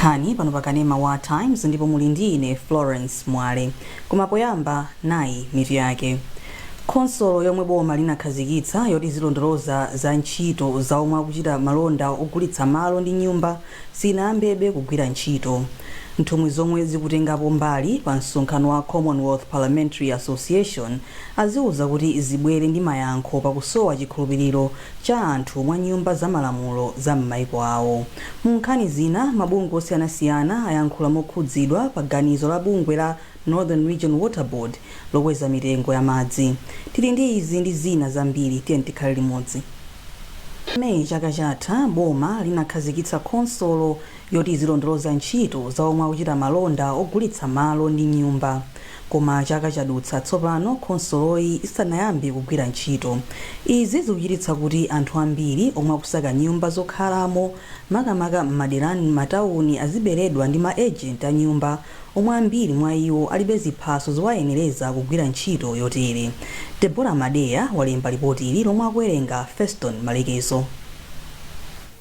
Nkhani pano pa kanema wa Times, ndipo muli ndi ine Florence Mwale. Koma poyamba, nayi mitu yake. Khonsolo yomwe boma linakhazikitsa yoti zilondoloza za ntchito za omwe akuchita malonda ogulitsa malo ndi nyumba sinayambebe kugwira ntchito. Nthumwi zomwe zikutengapo mbali pa msonkhano wa Commonwealth Parliamentary Association aziwuza kuti zibwere ndi mayankho pakusowa chikhulupiriro cha anthu mwa nyumba za malamulo za m'maiko awo. Mu nkhani zina, mabungwe osiyanasiyana ayankhula mokhudzidwa pa ganizo la bungwe la Northern Region Water Board lokweza mitengo ya madzi. Tili ndi izi ndi zina zambiri, tiye tikhale limodzi. Meyi chaka chatha, boma linakhazikitsa khonsolo yoti izilondoloza ntchito za omwe akuchita malonda ogulitsa malo ndi nyumba, koma chaka chadutsa tsopano khonsoloyi isanayambe kugwira ntchito. Izi zikuchititsa kuti anthu ambiri omwe akusaka nyumba zokhalamo, makamaka m'madera m'matawuni, aziberedwa ndi ma agent a nyumba omwe ambiri mwa iwo alibe ziphaso zowayenereza kugwira ntchito yotere. Debora Madeya walemba ripoti ili lomwe akuwerenga Feston Malekezo.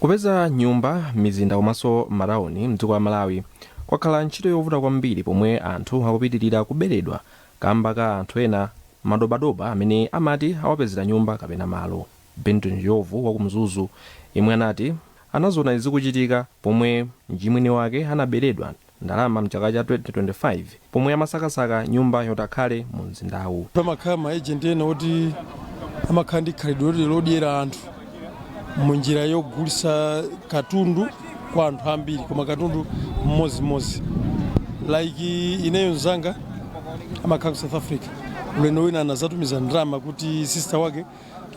Kupeza nyumba m'mizinda komanso m'matawuni mdziko la Malawi kwakhala ntchito yovuta kwambiri, pomwe anthu akupitirira kuberedwa kamba ka anthu ena madobadoba amene amati awapezera nyumba kapena malo. Benton Njovu wa Mzuzu, yemwe anati anaziona zikuchitika pomwe mchimwene wake anaberedwa ndalama mchaka cha 2025 pomwe amasakasaka nyumba yoti akhale mu mzindawu. Pamakhala ma agent ena oti amakhala ndi khalidwe loti lodyera anthu munjira yogulisa katundu kwa anthu ambiri, koma katundu mmodzi, like ineyo mzanga amakhala ku South Africa. Ulendo wina anazatumiza ndalama kuti sister wake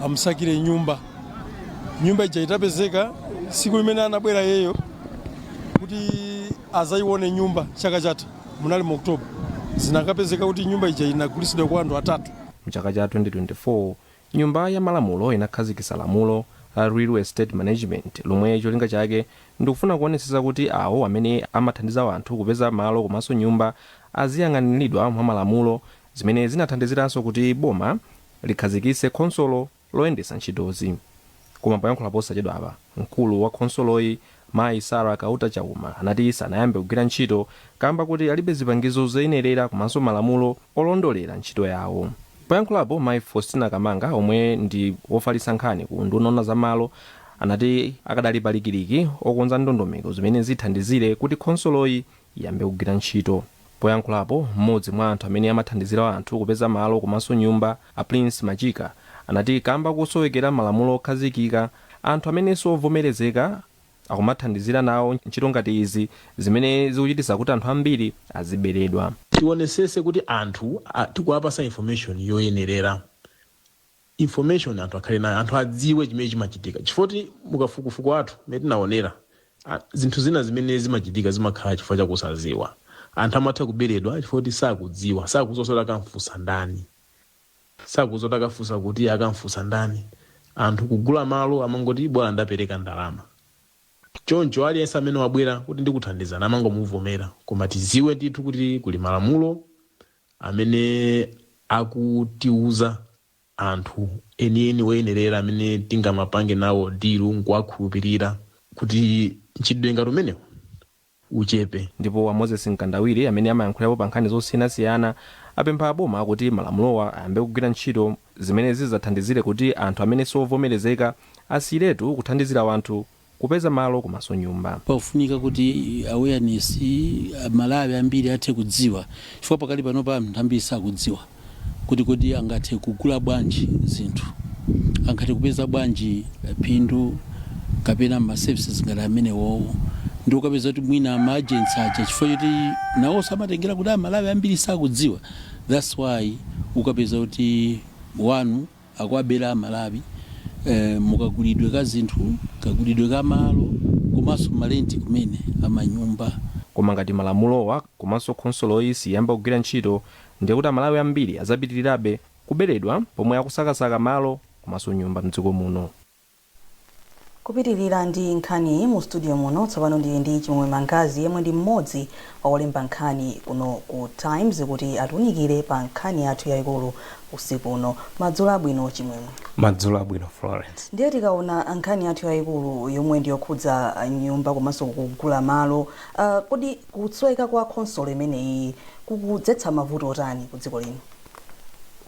amusakire nyumba. Nyumba ija itapezeka, siku limene anabwera yeyo kuti azayione nyumba, chaka chatha munali mu October, zinakapezeka kuti nyumba ija inagulisidwa kwa anthu atatu. Mchaka cha 2024, nyumba ya malamulo inakhazikitsa lamulo la Real Estate Management, lomwe cholinga chake ndikufuna kuonetsetsa kuti awo amene amathandiza anthu kupeza malo komanso nyumba aziyang'aniridwa mwa malamulo, zimene zinathandiziranso kuti boma likhazikitse khonsolo loyendetsa ntchitozi. Koma poyankhula posachedwapa, mkulu wa khonsoloyi, mayi Sara Kauta Chauma, anati sanayambe kugwira ntchito kamba kuti alibe zipangizo zoyenerera komanso malamulo olondolera ntchito yawo. Poyankhulapo, mayi Faustina Kamanga, omwe ndi wofalitsa nkhani ku unduna za malo, anati akadali palikiliki okonza ndondomeko zimene zithandizire kuti khonsoloyi iyambe kugwira ntchito. Poyankhulapo, mmodzi mwa anthu amene amathandizira anthu kupeza malo komanso nyumba, a Prince Machika, anati kamba kusowekera malamulo okhazikika, anthu amene siovomerezeka akumathandizira nawo ntchito ngati izi, zimene zikuchititsa kuti anthu ambiri aziberedwa. Tionesese kuti anthu tikuwapasa information yoyenerera, information anthu akhale nayo, anthu adziwe chimene chimachitika, chifukwa mukafukufuku athu mmene tinaonera, zinthu zina zimene zimachitika zimakhala chifukwa chakusaziwa. Anthu amatha kuberedwa chifukwa kuti sakudziwa, sakudziwa kuti akamfunsa ndani, sakudziwa kuti akafunsa kuti akamfunsa ndani. Anthu kugula malo amangoti bora ndapereka ndalama. Choncho aliyense amene wabwera kuti ndikuthandizana amangomuvomera. Koma tiziwe ndithu kuti kuli malamulo amene akutiuza anthu enieni oyenerera amene tingamapange nawo deal nkuwakhulupirira kuti mchitidwe ngati umenewu uchepe. Ndipo a Moses Mkandawiri, amene amayankhulapo pa nkhani zosiyanasiyana, apempha aboma kuti malamulowa ayambe kugwira ntchito, zimene zidzathandizire kuti anthu amene siovomerezeka asiyiretu kuthandizira anthu kupeza malo komanso nyumba. Pafunika kuti awareness, Malawi ambiri athe kudziwa, chifukwa pakali panopa anthu ambiri sakudziwa kuti kodi angathe kugula bwanji zinthu, angathe kupeza bwanji phindu kapena ma services ngati amenewowo. Ndi ukapeza kuti mwina ma agents aja, chifukwa choti nawonso amatengera kuti Amalawi ambiri sakudziwa, that's why ukapeza kuti wanu akuwabera Amalawi mukagulidwe ka zinthu, kagulidwe ka malo komanso ma rent kumene amanyumba. Koma ngati malamulowa komanso khonsoloyi siyamba kugwira ntchito, ndiye kuti Amalawi ambiri azapitirirabe kuberedwa pomwe akusakasaka malo komanso nyumba mdziko muno. Kupitirira ndi nkhani mu studio muno tsopano, ndili ndi Chimwemwe Mangazi, yemwe ndi mmodzi wa olemba nkhani kuno ku Times, kuti atiunikire pa nkhani yathu yayikulu usiku uno. Madzulo abwino, Chimwemwe. Madzulo abwino, Florence. Ndiye tikaona nkhani yathu yayikulu yomwe ndiyokhudza nyumba komanso kugula malo, kodi kusweka kwa khonsolo imeneyi kukudzetsa mavuto otani ku dziko lino?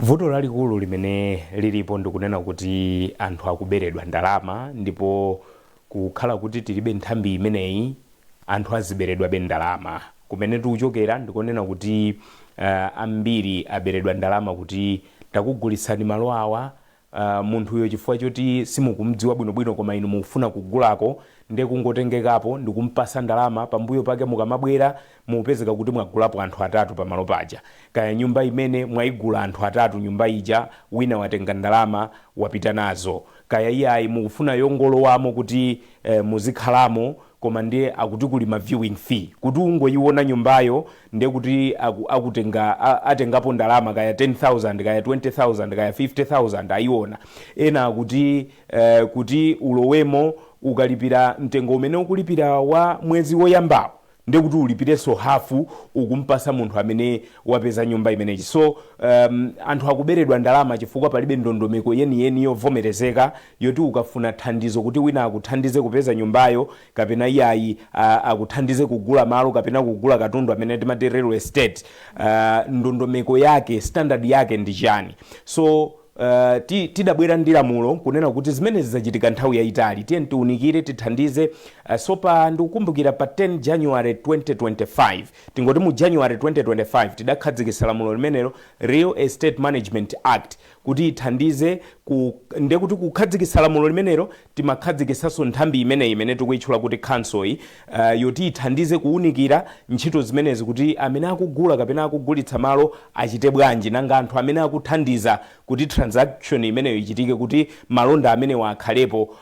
Vuto lalikulu limene lilipo ndikunena kuti anthu akuberedwa ndalama, ndipo kukhala kuti tilibe nthambi imeneyi, anthu aziberedwabe ndalama. Kumene tikuchokera ndikunena kuti ambiri aberedwa ndalama kuti takugulitsani malo awa, munthuyo chifukwa choti simukumdziwa bwinobwino koma inu mukufuna kugulako, ndiye kungotengekapo ndikumpasa ndalama. Pambuyo pake mukamabwera mupezeka kuti mwagulapo anthu atatu pamalo paja, kaya nyumba imene mwayigula anthu atatu nyumba ija, wina watenga ndalama wapita nazo. Kaya iyayi mukufuna yongolowamo kuti muzikhalamo, koma ndiye akuti kuli ma viewing fee, kuti ungoyiona nyumbayo ndiye kuti akutenga atengapo ndalama kaya 10,000, kaya 20,000, kaya 50,000 ayiona. Ena akuti kuti ulowemo ukalipira mtengo umene ukulipira wa mwezi woyambawo, ndiye kuti ulipirenso hafu ukumpasa munthu amene wapeza nyumba imeneyi. So anthu akuberedwa ndalama chifukwa palibe ndondomeko yeniyeni yovomerezeka yoti ukafuna thandizo kuti wina akuthandize kupeza nyumbayo kapena iyayi akuthandize kugula malo kapena kugula katundu amene timati real estate, ndondomeko yake, standard yake ndi chani? So tidabwera ndi lamulo kunena kuti zimene zizachitika nthawi yayitali, tiye tiunikire, tithandize. So pa ndikukumbukira pa 10 January 2025, tingoti mu January 2025, tidakhazikitsa lamulo limenelo, Real Estate Management Act, kuti ithandize ndiye kuti kukhazikitsa lamulo limenelo timakhazikitsanso nthambi imeneyi imene tikuyitchula kuti council iyi, yoti ithandize kuwunikira ntchito zimenezi, kuti amene akugula kapena akugulitsa malo achite bwanji, nanga anthu amene akuthandiza kuti transaction imeneyo ichitike, kuti malonda amenewa akhalepo,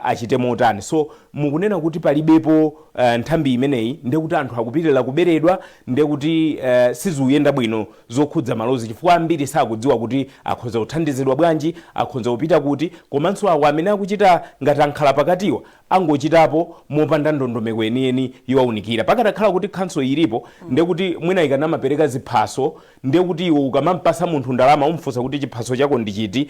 achite motani. So mukunena kuti palibepo nthambi imeneyi, ndiye kuti anthu akupitirira kuberedwa, ndiye kuti sizikuyenda bwino zokhudza malozi, chifukwa ambiri sakudziwa kuti akhoza kuthandizidwa bwanji, akhoza kupita kuti. Komanso awo amene akuchita ngati ankhala pakatiwa angochitapo mopanda ndondomeko yeniyeni yowaunikira. Pakanakhala kuti council ilipo, ndiye kuti mwina ikanamapereka ziphaso, ndiye kuti iwe ukamampasa munthu ndalama umfunsa kuti chiphaso chako ndi chiti,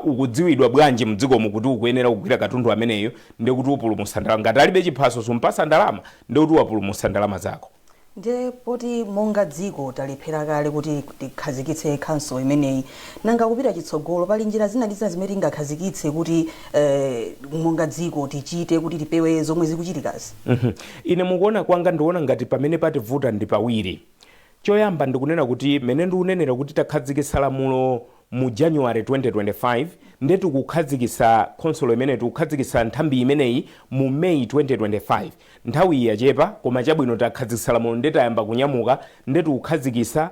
ukudziwidwa bwanji mdzikomo kuti ukuyenera kugwira katundu ameneyo, ndiye kuti upulumutsa ndalama. Ngati alibe chiphaso sumpasa ndalama, ndiye kuti wapulumutsa ndalama zako. Ndiye poti monga dziko talephera kale kuti tikhazikitse council imeneyi, nanga kupita chitsogolo pali njira zina ndi zina zimene tingakhazikitse kuti monga dziko tichite kuti tipewe zomwe zikuchitikazi? Ine mukuona kwanga ndikuona ngati pamene pativuta ndi pawiri. Choyamba ndikunena kuti mene ndikunenera kuti takhazikitsa lamulo mu January 2025, ndiye tikukhazikitsa khonsolo imene, tikukhazikitsa nthambi imeneyi mu May 2025. Nthawi iyi yachepa, koma chabwino takhazikitsa lamulo, ndiye tayamba kunyamuka, ndiye tikukhazikitsa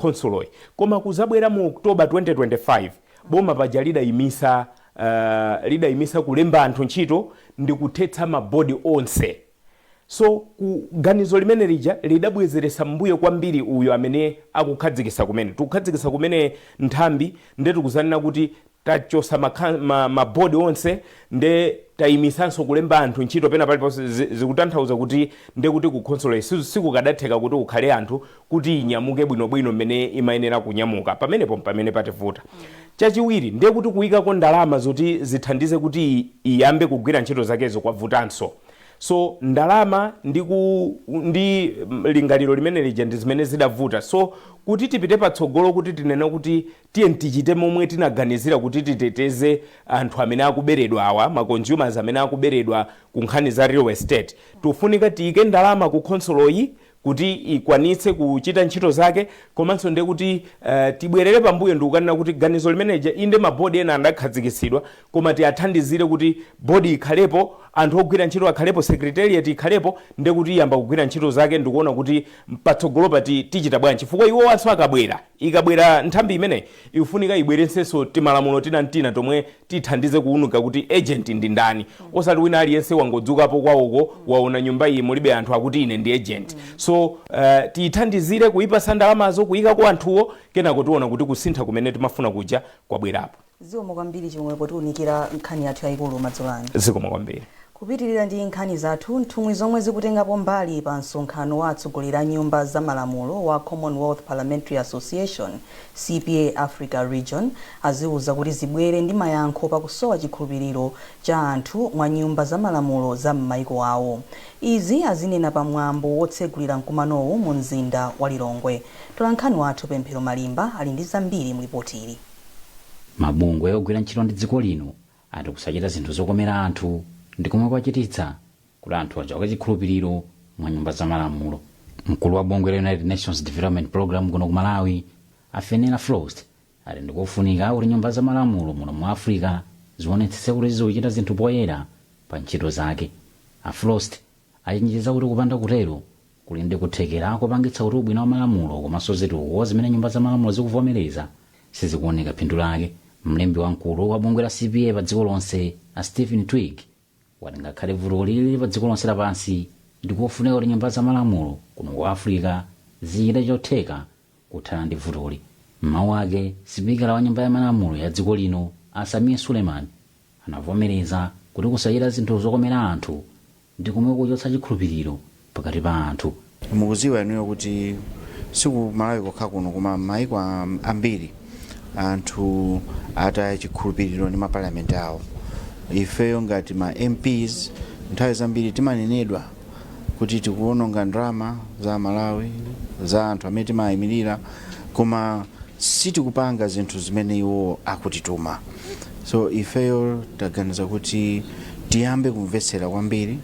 khonsoloyi. Koma kuzabwera mu October 2025, boma paja lidayimisa kulemba anthu ntchito ndi kuthetsa mabodi onse. So ku ganizo limene lija lidabwezeresa mbuyo kwambiri uyo amene akukhazikitsa kumene, tikukhazikitsa kumene nthambi, nde tikuzanena kuti tachosa mabodi onse, nde tayimisanso kulemba anthu ntchito pena paliponse. Zikutanthauza kuti nde kuti ku khonsolo sikukadatheka kuti kukhale anthu kuti inyamuke bwinobwino mmene imayenera kunyamuka. Pamenepo pamene pativuta. Chachiwiri ndiye kuti kuyikako ndalama zoti zithandize kuti iyambe kugwira ntchito zakezo kwavutanso. So ndalama ndi lingaliro limene lija ndi zimene zidavuta. So kuti tipite patsogolo, kuti tinene kuti tiye tichite momwe tinaganizira kuti titeteze anthu amene akuberedwa awa, ma consumers amene akuberedwa ku nkhani za real estate, tifunika tiyike ndalama ku khonsoloyi kuti ikwanitse kuchita ntchito zake. Komanso ndiye kuti tibwerere pambuyo ndikukanena kuti ganizo limeneja, inde mabodi ena adakhazikitsidwa, koma tiyathandizire kuti bodi ikhalepo, anthu ogwira ntchito akhalepo, secretariat ikhalepo, ndiye kuti iyamba kugwira ntchito zake ndikuona kuti patsogolo pati tichita bwanji. Chifukwa iwowanso akabwera, ikabwera nthambi imeneyi, ikufunika ibweretsenso timalamulo tina ntina tomwe tithandize kuwunika kuti agent ndi ndani, osati wina aliyense wangodzukapo kwawoko, waona nyumba iyi mulibe anthu, akuti ine ndi agent. So tiyithandizire kuyipasa ndalamazo, kuyikako anthuwo, kenako tiona kuti kusintha kumene timafuna kuja kwabwerapo. Zikomo kwambiri, Chimwemwe, potiunikira nkhani yathu yayikulu madzulo ano. Zikomo kwambiri. Kupitirira ndi nkhani zathu, nthumwi zomwe zikutengapo mbali pa msonkhano wa atsogoleri a nyumba za malamulo wa Commonwealth Parliamentary Association, CPA Africa Region, aziwuza kuti zibwere ndi mayankho pakusowa chikhulupiriro cha anthu mwa nyumba za malamulo za m'maiko awo. Izi azinena pa mwambo wotsegulira mkumanowu mu mzinda wa Lilongwe. Tolankhani wathu Pemphero Malimba ali ndi zambiri mu ripoti. Mabungwe ogwira ntchito ndi dziko lino ati kusachita zinthu zokomera anthu ndi komwe kwachititsa kuti anthu achoke chikhulupiriro mwa nyumba za malamulo. Mkulu wa bungwe la United Nations Development Program kuno ku Malawi, a Fenella Frost, ati ndikofunika kuti nyumba za malamulo muno mu Africa zionetsetse kuti zikuchita zinthu poyera pa ntchito zake. A Frost achenjeza kuti kupanda kutero kuli ndi kuthekera kopangitsa kuti ubwino wa malamulo komanso zitukuko zimene nyumba za malamulo zikuvomereza sizikuoneka phindu lake. Mlembi wamkulu wa bungwe la CPA pa dziko lonse, a Stephen Twigg, wati ngakhale vuto lili pa dziko lonse lapansi, ndikofunika kuti nyumba za malamulo kuno ku Africa zichite chotheka kuthana ndi vutoli. Mmawu ake, sipikala wa nyumba ya malamulo ya dziko lino, a Sameer Suleman, anavomereza kuti kusachita zinthu zokomera anthu ndi komwe kuchotsa chikhulupiriro pakati pa anthu. Mukuziwa inuyo kuti siku Malawi kokha kuno, koma maiko ambiri anthu ataya chikhulupiriro ndi mapalamenti awo. Ifeyo ngati ma MPs nthawi zambiri timanenedwa kuti tikuononga ndalama za Malawi, za anthu amene timayimirira, koma sitikupanga zinthu zimene iwo akutituma. So ifeyo taganiza kuti tiyambe kumvetsera kwambiri,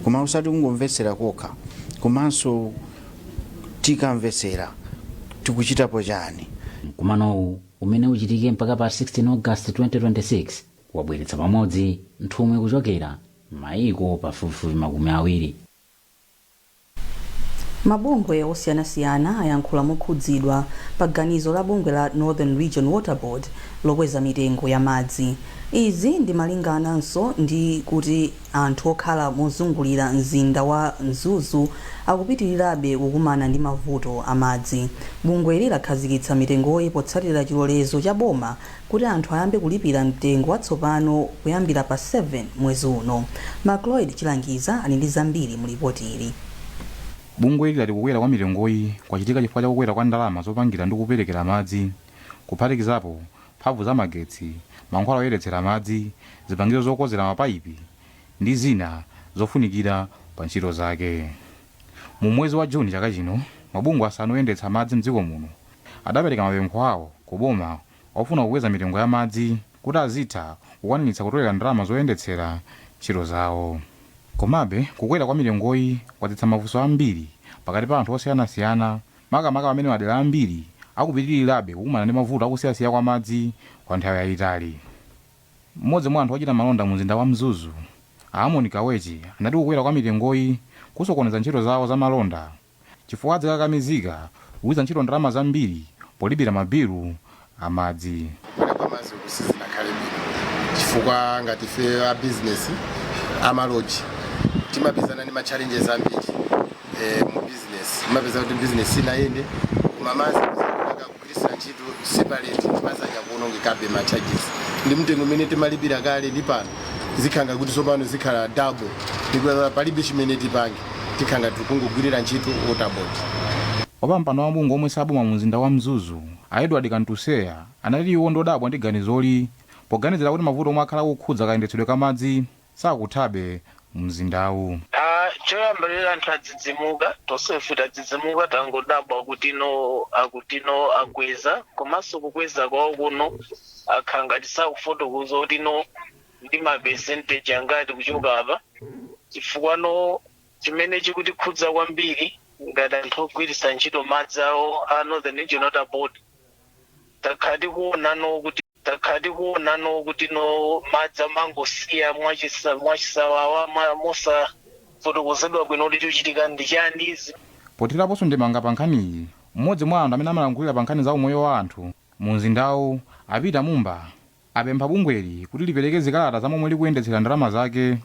koma usati kungomvetsera kokha, komanso tikamvetsera tikuchitapo chani? Mkumanowu, umene uchitike mpaka pa 16 August 2026, wabweretsa pamodzi nthumwi kuchokera m'mayiko pafupifupi 20. Mabungwe osiyanasiyana ayankhula mokhudzidwa pa ganizo la bungwe la Northern Region Water Board lokweza mitengo ya madzi. Izi ndi malingananso ndi kuti anthu okhala mozungulira mzinda wa Mzuzu akupitirirabe kukumana ndi mavuto amadzi. Bungweli lakhazikitsa mitengoyi potsatira chilolezo cha boma kuti anthu ayambe kulipira mtengo watsopano kuyambira pa 7 mwezi uno. Macloyd Chilangiza ali ndi zambiri mu ripoti ili. Bungwe lati kukwera kwa mitengoyi kwachitika chifukwa cha kukwera kwa ndalama zopangira ndi kuperekera madzi, kuphatikizapo mphamvu za magetsi, mankhwala oyeretsera madzi, zipangizo zokonzera mapayipi ndi zina zofunikira pa ntchito zake. Mu mwezi wa Juni chaka chino, mabungwe asanu oyendetsa madzi mdziko muno adapereka mapempho awo ku boma ofuna kukweza mitengo ya madzi kuti azitha kukwaniritsa kutolera ndalama zoyendetsera ntchito zawo. Komabe kukwera kwa mitengoyi kwadzetsa mafunso ambiri pakati pa anthu osiyanasiyana, makamaka pamene madera ambiri akupitirirabe kukumana ndi mavuto akusiyasiya kwa madzi kwa nthawi yayitali. Mmodzi mwa anthu ochita malonda mu mzinda wa Mzuzu, Amon Kawechi, anati kukwera kwa mitengoyi kusokoneza ntchito zawo za malonda chifukwa adzikakamizika kugwiritsa ntchito ndalama zambiri polipira mabilu amadzi. Kukwera kwa madzi kusizinakhale bwino, chifukwa ngati ife a business ama lodge timapezana ndi ma challenges ambiri mu business. Timapeza kuti business inayende, koma madzi kugwirisira ntchito separate, madzi aja kuonongekabe, ma charges ndi mtengo umene timalipira kale ndi pano zikhanga kuti tsopano zikhala double, ndipo palibe chimene tipange, tikhanga tikungogwirira ntchito Water Board. Wapampando wa mabungwe omwe saboma mu mzinda wa Mzuzu, a Edward Kantuseya, anati iwo ndodabwa ndi ganizoli poganizira kuti mavuto omwe akhala kukhudza kayendetsedwe ka madzi sakuthabe mu mzindawu. Ah, choyambirira anthu adzidzimuka, tonsefe tadzidzimuka, tangodabwa kuti no akuti no akweza, komanso kukweza kwawo kuno akhala ngati sakufotokoza kuti no ndi ma percentage angati kuchoka apa, chifukwa no chimene chikutikhudza kwambiri ngati anthu ogwiritsa ntchito madzi awo a Northern Region Water Board, takhala tikuona no kuti no madzi amangosiya mwachisawawa, mosafotokozedwa bwino kuti chikuchitika ndi chani. Pothiraponso ndemanga pa nkhaniyi, mmodzi mwa anthu amene amalankhulira pa nkhani za umoyo wa anthu mu mzindawu, a Peter Mumba, apempha bungweli kuti lipereke zikalata za momwe likuyendetsera ndalama zake,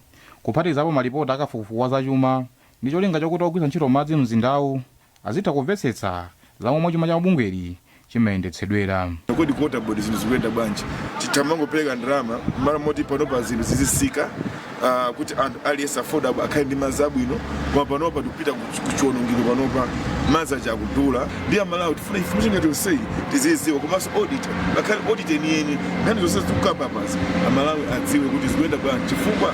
kuphatikizapo malipoti akafukufuku wa zachuma, ndi cholinga chokuti ogwiritsa ntchito madzi mzindawu azitha kumvetsetsa za momwe chuma cha bungweli. Chimayendetsedwera. Kodi ku Water Board zinthu zikuyenda bwanji? Titamangopereka ndalama mmalo moti panopa zinthu zizisika, kuti anthu aliyense affordable akhale ndi madzi abwino, koma panopa tikupita kuchiwonongeko. Panopa madzi aja akudula ndi Amalawi tifuna information ngati yonseyi tiziziwa, komanso audit, akhale audit yeniyeni. Nkhani zonse zikukamba apazi, Amalawi adziwe kuti zikuyenda bwanji, chifukwa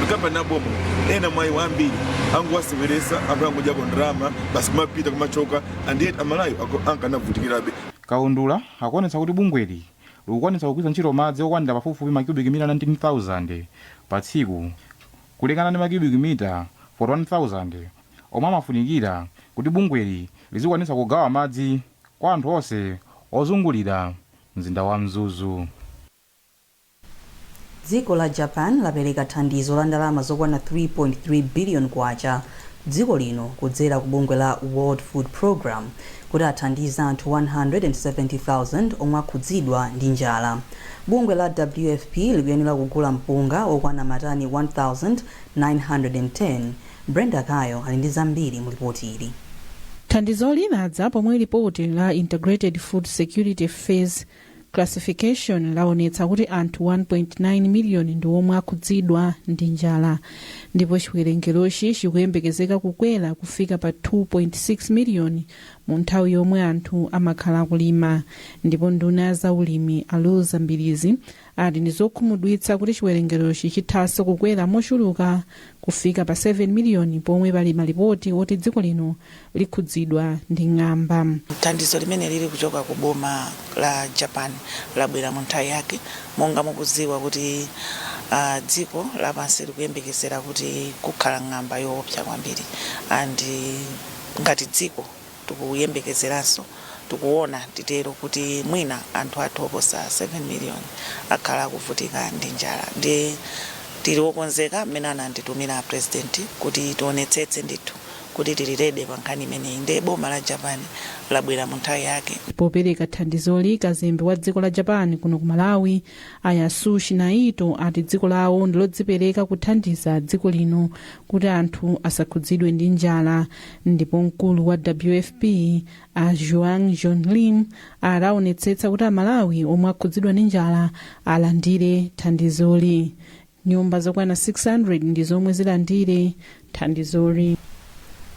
makampani aboma ena mwayi ambiri anguwaseweresa, anthu angodyako ndalama basi, kumapita kumachoka, and yet Amalawi ankanavutikirabe. Kaundula akuonetsa kuti bungweli likukwanitsa kugwiritsa ntchito madzi okwanira pafupifupi ma cubic mita 19,000 pa tsiku, kulekana ndi ma cubic mita 41,000 omwe amafunikira kuti bungweli lizikwanitsa kugawa madzi kwa anthu onse ozungulira mzinda wa Mzuzu. Dziko la Japan lapereka thandizo la ndalama zokwana 3.3 billion kwacha dziko lino kudzera ku bungwe la World Food Program kuti athandize anthu 170,000 omwe akhudzidwa ndi njala. Bungwe la WFP likuyenera kugula mpunga okwana matani 1910. Brenda Kayo ali ndi zambiri mu ripoti ili. Thandizo linadza pomwe ripoti la Integrated Food Security Phase Classification laonetsa kuti anthu 1.9 miliyoni ndi omwe akhudzidwa ndi njala, ndipo chiwerengerochi chikuyembekezeka kukwera kufika pa 2.6 miliyoni mu nthawi yomwe anthu amakhala akulima. Ndipo nduna ya zaulimi a Roza Mbilizi ati ndi zokhumudwitsa kuti chiwerengerochi chithanso kukwera mochuluka kufika pa 7 miliyoni pomwe pali malipoti oti dziko lino likhudzidwa ndi ng'amba. Thandizo limene lili kuchoka ku boma la Japan labwera mu nthawi yake. Monga mukudziwa kuti dziko lapansi likuyembekezera kuti kukhala ng'amba yoopsa kwambiri, and ngati dziko tikuyembekezeranso, tikuona titero kuti mwina anthu athu oposa 7 million akhala akuvutika ndi njala. Ndi tili wokonzeka mmene ananditumira President kuti tionetsetse ndithu kuti tili ready pa nkhani imeneyi, ndi boma la Japan labwera mu nthawi yake. Popereka thandizoli, kazembe wa dziko la Japan kuno ku Malawi a Yasushi Naito ati dziko lawo ndilodzipereka kuthandiza dziko lino kuti anthu asakhudzidwe ndi njala. Ndipo mkulu wa WFP a Zhuang Zhonglin adaonetsetsa kuti Amalawi omwe akhudzidwa ndi njala alandire thandizoli. Nyumba zokwana 600 ndi zomwe zilandire thandizoli.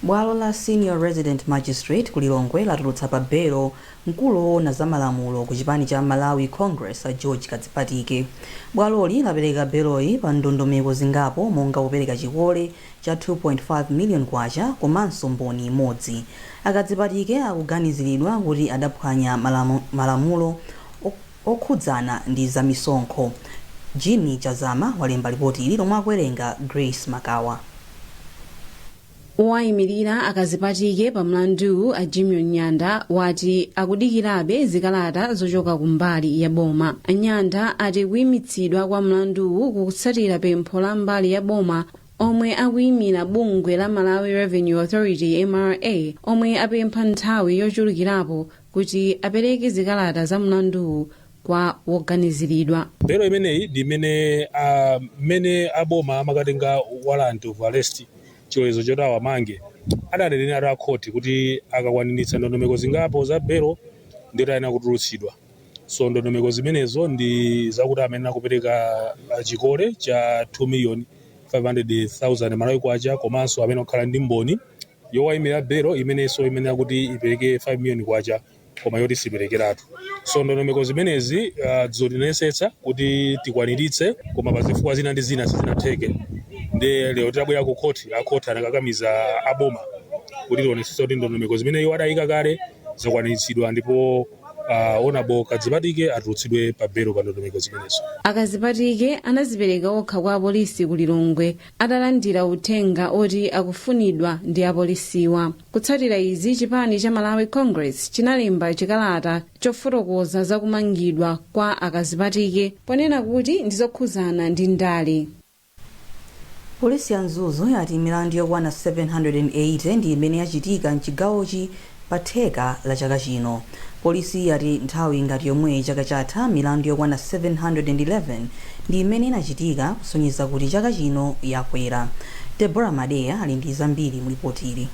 Bwalo la Senior Resident Magistrate ku Lilongwe latulutsa pa belo mkulu woona za malamulo ku chipani cha Malawi Congress a George Kadzipatike. Bwaloli lapereka beloyi pa ndondomeko zingapo, monga kupereka chikole cha 2.5 million kwacha komanso mboni imodzi. Akadzipatike akuganiziridwa kuti adaphwanya malamulo okhudzana ndi zamisonkho. Jimmy Chazama walemba ripoti ili lomwe akuwerenga Grace Makawa. Wowayimirira Akadzipatike pa mlanduwu a Jimmy Nyanda wati akudikirabe zikalata zochoka kumbali ya boma. Nyanda ati kuyimitsidwa kwa mlanduwu kukutsatira pempho la mbali ya boma omwe akuyimira bungwe la Malawi Revenue Authority, MRA, omwe apempha nthawi yochulukirapo kuti apereke zikalata za mlanduwu kwa woganiziridwa. Belo imeneyi ndi imene mmene aboma amakatenga warrant of arrest, chilolezo choti awamange, adanenera a khoti kuti akakwaniritsa ndondomeko zingapo za belo ndiyoti ayenera kutulutsidwa. So ndondomeko zimenezo ndi zakuti amene akupereka chikole cha 2 million 500,000 Malawi kwacha, komanso amene okhala ndi mboni yowayimira belo imenenso imene akuti ipereke 5 million kwacha, koma yoti siperekeratu. So ndondomeko zimenezi zotinesetsa kuti tikwaniritse, koma pa zifukwa zina ndi zina sizinatheke. Ndi lero titabwera ku khoti, akhoti anakakamiza aboma kuti tionetsetse kuti ndondomeko zimene iwo adayika kale zakwaniritsidwa, ndipo Honorable Kadzipatike atulutsidwe pa belo pa ndondomeko zimenezo. Akadzipatike anazipereka okha kwa apolisi ku Lilongwe atalandira uthenga oti akufunidwa ndi apolisiwa. Kutsatira izi, chipani cha Malawi Congress chinalemba chikalata chofotokoza zakumangidwa kwa Akadzipatike ponena kuti ndizokhuzana ndi ndale. Polisi ya Mzuzu yati milandu yokwana 780 ndi imene yachitika mchigawochi pa theka la chaka chino. Polisi yati nthawi ngati yomweyi chaka chatha, milandu yokwana 711 ndi imene inachitika, kusonyeza kuti chaka chino yakwera. Deborah Madeya ali ndi zambiri mu ripoti ili.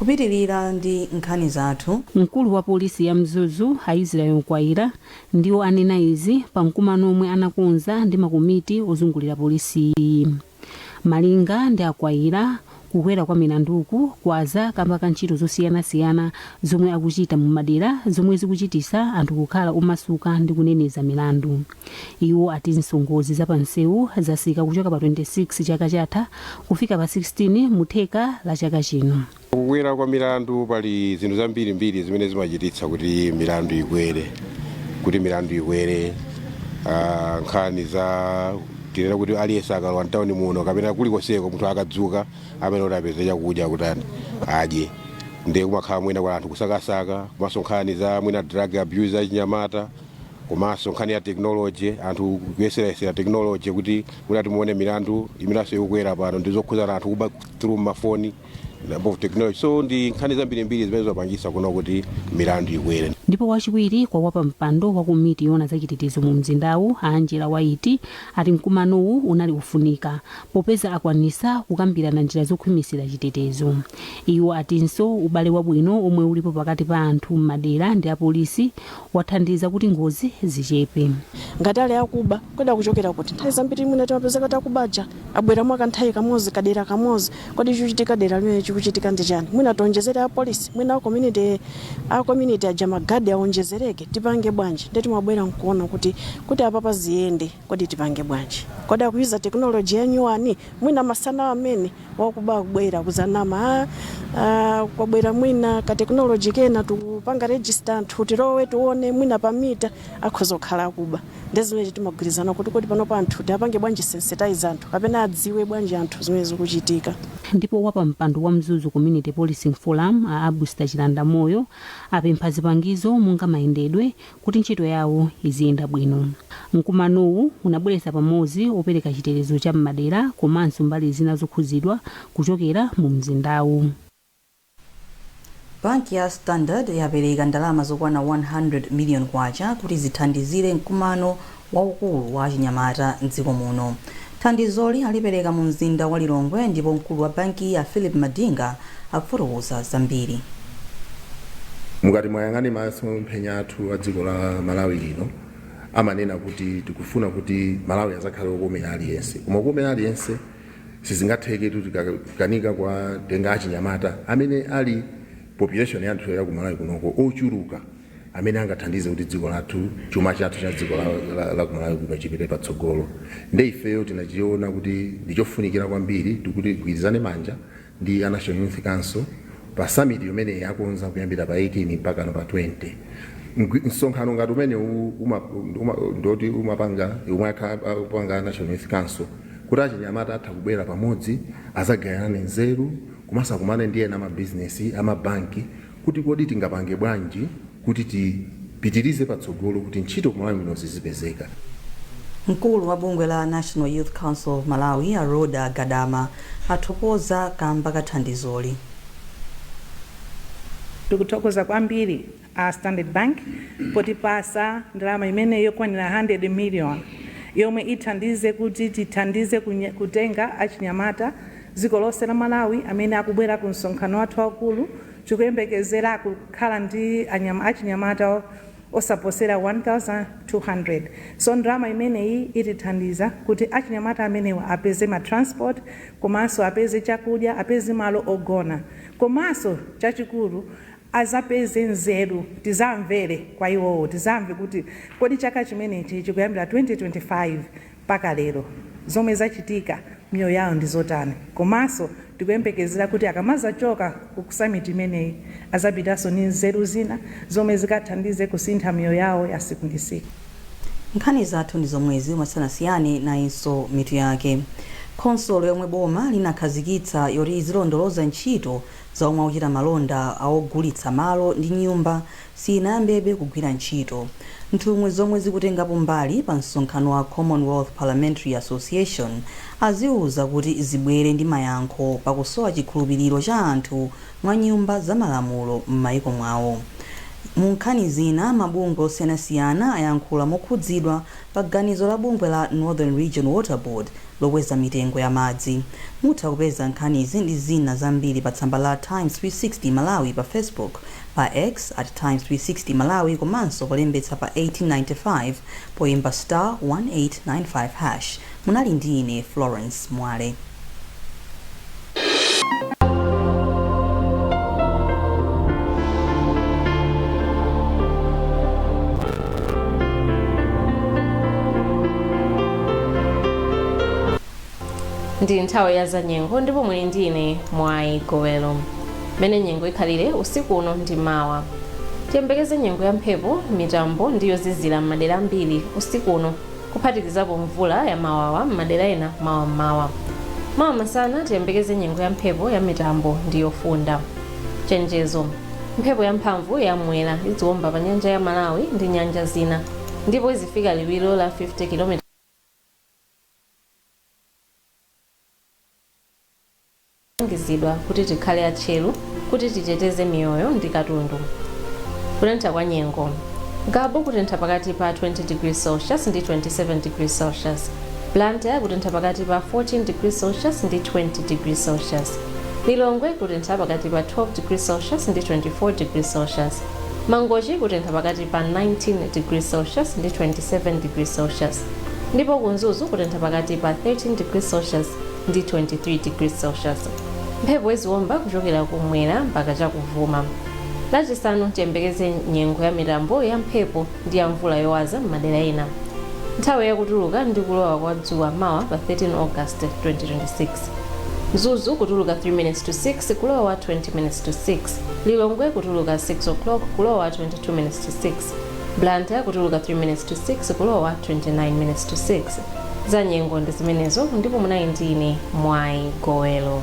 Kupitilira ndi nkhani zathu. Mkulu wa polisi ya Mzuzu, Aisrael Mkwaira, ndiwo anena izi pa mkumano omwe anakonza ndi makomiti ozungulira polisiyi. Malinga ndi Akwaira, kukwera kwa milanduku kwaza kamba ka ntchito zosiyanasiyana zomwe akuchita mu madera, zomwe zikuchitisa anthu kukhala omasuka ndi kuneneza milandu. Iwo atinso ngozi zapamsewu zasika kuchoka pa 26 chaka chatha kufika pa 16 mu theka la chaka chino. Kukwera kwa milandu, pali zinthu zambirimbiri zimene zimachititsa kuti milandu ikwere. Kuti milandu ikwere, nkhani za tinena kuti aliyense akalowa mtawuni muno kapena kulikonseko, munthu akadzuka amene kuti apeze chakudya kuti adye, ndiye kumakhala mwina kwa anthu kusakasaka, komanso nkhani za mwina drug abuse achinyamata, komanso nkhani ya technology, anthu kuyeserayesera technology kuti mwina timuone milandu imenanso ikukwera pano ndi zokhuzana anthu kuba through mafoni of technology. So ndi nkhani zambirimbiri zimene zimapangisa kuno kuti milandu ikwere. Ndipo wachiwiri kwa wapampando wa komiti yoona zachitetezo mu mzindawu, Angela Waiti, ati mkumanowu unali kufunika popeza akwanisa kukambirana njira zokhwimisira chitetezo. Iwo atinso ubale wabwino omwe ulipo pakati pa anthu m'madera ndi apolisi wathandiza kuti ngozi zichepe. Ngati ali akuba, kodi akuchokera kuti? Nthawi zambiri mwina timapeza kuti akubaja abwera mwa kanthawi kamodzi, kadera kamodzi. Kodi chikuchitika dera limene chikuchitika ndi chani? Mwina tionjezere apolisi, mwina a community aja magadi aonjezereke, tipange bwanji? Ndiye timabwera nkuona kuti apapa ziyende, kodi tipange bwanji? Kodi akuyuza technology ya new one? Mwina masana amene wakuba akubwera kuzanama, kwabwera mwina ka technology kena, tikupanga register anthu, tilowe tione mwina pa mita akhoza kukhala akuba. Ndi zimene timagwirizana kuti kodi panopa anthu tiapange bwanji sensitize anthu, kapena adziwe bwanji anthu zimene zikuchitika. Ndipo wapampando wa Mzuzu Community Policing Forum, a Abusta Chilanda Moyo, apempha zipangizo monga mayendedwe kuti ntchito yawo iziyenda bwino. Mkumanowu unabweretsa pamodzi opereka chitetezo cha m'madera komanso mbali zina zokhuzidwa kuchokera mu mzindawu. Banki ya Standard yapereka ndalama zokwana 100 million kwacha kuti zithandizire mkumano waukulu wa chinyamata mdziko muno. Thandizoli alipereka mu mzinda wa Lilongwe, ndipo mkulu wa banki ya, Philip Madinga, akufotokoza zambiri. Mukati mwayang'ane masomphenya athu a dziko la Malawi lino, amanena kuti tikufuna kuti Malawi azakhale okomera aliyense. Koma okomera aliyense sizingatheke tikanika kwa tenga achinyamata amene ali population yathu ya ku Malawi kunoko ochuluka, amene angathandize kuti dziko lathu, chuma chathu cha dziko la ku Malawi kuno chipite patsogolo. Nde ifeyo tinachiona kuti ndichofunikira kwambiri tikuti gwirizane manja ndi a National Youth Council pa summit imene yakonza kuyambira pa 18 mpaka pa 20. Msonkhano ngati umene ndoti umapanga umwe akupanga National Youth Council kuti achinyamata atha kubwera pamodzi, azagayane nzeru komanso akumane ndi ena amabizinesi, amabanki, kuti kodi tingapange bwanji kuti tipitirize patsogolo kuti ntchito kumalawi muno zizipezeka. Mkulu wa bungwe la National Youth Council of Malawi, Aroda Gadama, athokoza kamba ka thandizoli. Tikuthokoza kwambiri a Standard Bank potipasa ndalama imene yokwanira 100 million yomwe ithandize kuti tithandize kutenga achinyamata dziko lonse la Malawi amene akubwera ku msonkhano wathu waukulu. Tikuyembekezera kukhala ndi achinyamata osaposera 1200. So ndalama imeneyi itithandiza kuti achinyamata amenewa apeze ma transport, komanso apeze chakudya, apeze malo ogona, komanso chachikulu azapeze nzeru. Tizamvere kwa iwowo, tizamve kuti kodi chaka chimenechi chikuyambira 2025 mpaka lero zomwe zachitika miyoyo yawo ndi zotani. Komanso tikuyembekezera kuti akamazachoka ku summit imeneyi azapitanso ndi nzeru zina zomwe zikathandize kusintha miyoyo yawo ya siku ndi siku. Nkhani zathu ndi zomwezi. Mwasanasiyane, nayinso mitu yake. Khonsolo yomwe boma linakhazikitsa yoti izilondoloza ntchito za omwe akuchita malonda awogulitsa malo ndi nyumba sinayambebe kugwira ntchito. Nthumwi zomwe zikutengapo mbali pa msonkhano wa Commonwealth Parliamentary Association aziwuza kuti zibwere ndi mayankho pakusowa chikhulupiriro cha anthu mwa nyumba za malamulo m'mayiko mwawo. Mu nkhani zina, mabungwe osiyanasiyana ayankhula mokhudzidwa pa ganizo la bungwe la Northern Region Water Board lokweza mitengo ya madzi. Mutha kupeza nkhanizi ndi zina zambiri pa tsamba la Times 360 Malawi pa Facebook, pa X at Times 360 Malawi, komanso polembetsa pa 1895 poyimba star 1895 hash. Munali ndi ine Florence Mwale. Ndi nthawi ya zanyengo ndipo muli ndi ine Mwayi Gowelo. Mmene nyengo ikhalire usiku uno ndi mawa: tiyembekeze nyengo ya mphepo, mitambo ndi yozizira m'madera ambiri usiku uno, kuphatikizapo mvula ya mawawa m'madera ena mawa mmawa. Mawa masana tiyembekeze nyengo ya mphepo ya mitambo ndi yofunda. Chenjezo: mphepo ya mphamvu ya mwera iziwomba pa nyanja ya Malawi ndi nyanja zina ndipo izifika liwiro la 50 km Langizidwa kuti tikhale atcheru kuti titeteze miyoyo ndi katundu. Kutentha kwa nyengo: Ngabu kutentha pakati pa 20 degrees Celsius ndi 27 degrees Celsius. Blantyre kutentha pakati pa 14 degrees Celsius ndi 20 degrees Celsius. Lilongwe kutentha pakati pa 12 degrees Celsius ndi 24 degrees Celsius. Mangochi kutentha pakati pa 19 degrees Celsius ndi 27 degrees Celsius. Ndipo ku Mzuzu kutentha pakati pa 13 degrees Celsius ndi 23 degrees Celsius. Mphepo iziwomba kuchokera kumwera mpaka chakuvuma. Lachisanu tiyembekeze nyengo ya mitambo, ya mphepo ndi ya mvula yowaza m'madera ena. Nthawi yakutuluka ndi kulowa kwa dzuwa mawa pa 13 August 2026: Mzuzu kutuluka 3 minutes to 6, kulowa 20 minutes to 6. Lilongwe kutuluka 6 o'clock, kulowa 22 minutes to 6. Blantyre kutuluka 3 minutes to 6, kulowa 29 minutes to 6. Za nyengo ndi zimenezo ndipo munali ndi ine Mwayi Gowelo.